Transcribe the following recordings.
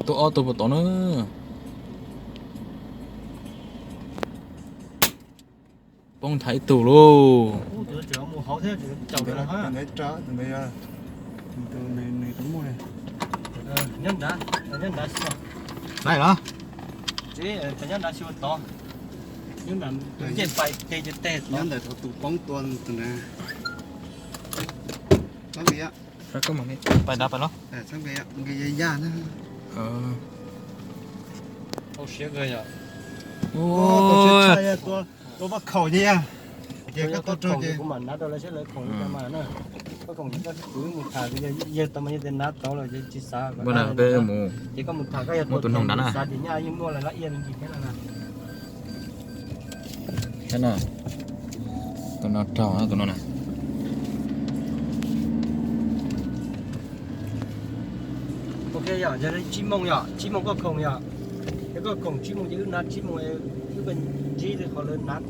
Tua ob tug puas tod na. Poob nthav ib tug lauj. Nai los. Nyob ntawm thaum tus poob tua tus na. Pais nrad pais los. Ua vaj khaum ces, ces koj tua raug ces kuv mam hnav rau lawv saib lawv khoom li cas mas na. Koj khoom ces koj kuv mus tham, yawg tau mas yawg tias hnav tau lawm ces tsis xav. Ces koj mus tham koj yog tus noog nrad na, xav tias nyaj yeej muaj lawm, lab iab me ntsis thiab no na. Saib no, tus no raug tus no na. Ok yom, yog li tsib moos yom, tsib moos koj khoom yom. Yog koj khoom tsib moos ces wb hnav tsib moos, wb ntsib li qhov lawv hnav.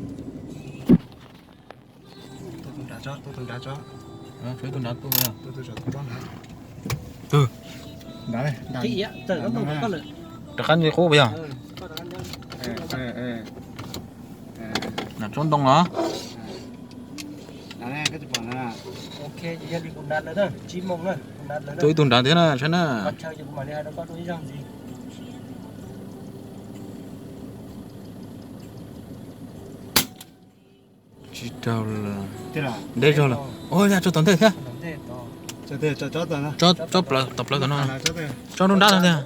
Tua tus nrad tso, tua tus nrad tso. Tua tus nrad tua, tua tus saum tus nrad. Twg? Nrad, nrad. Rov qab nti qub yog. Nram tsob ntoo los. Tua ib tug nrad thiab na, saib na. Tsis raug lawm. Deb zog lawm. Ua yog tso tom ntej thiab. Tsob plaws tom plaws tom no. Tsob nruab nrab no tiag.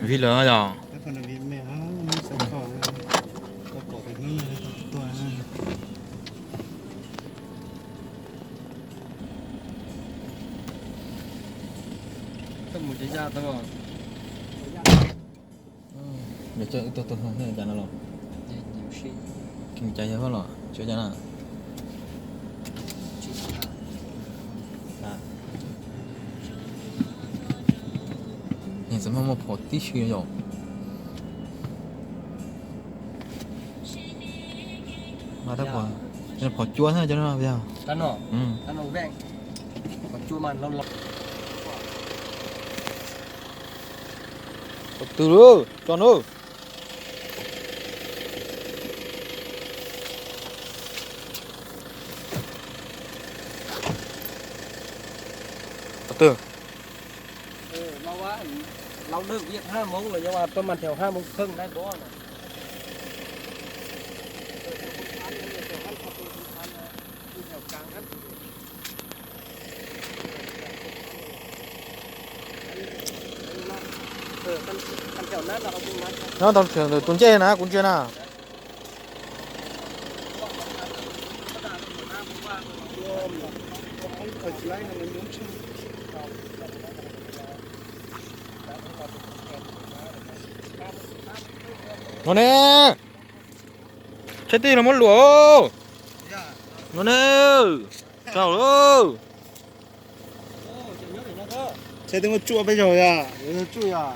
Viv lawm yog. Yog coj ib tug tuag no thiab cas no los? Keej cas yog los tsis cas na. Neeg txawm muaj muaj phom tib si yom. Phom cua thiab cov no yog. Phom twg lauj, tso na. Phom twg? Lau lwj ib hab moos los yog tuaj mas thaum hab moos kheej dai npov na. No tus ncej na kuv ntsia na. No ne, tshaib tij los muab luam. No ne, raug lauj. Tshaib tij muab tsuj peb zaug yom, yuav tsuj yom.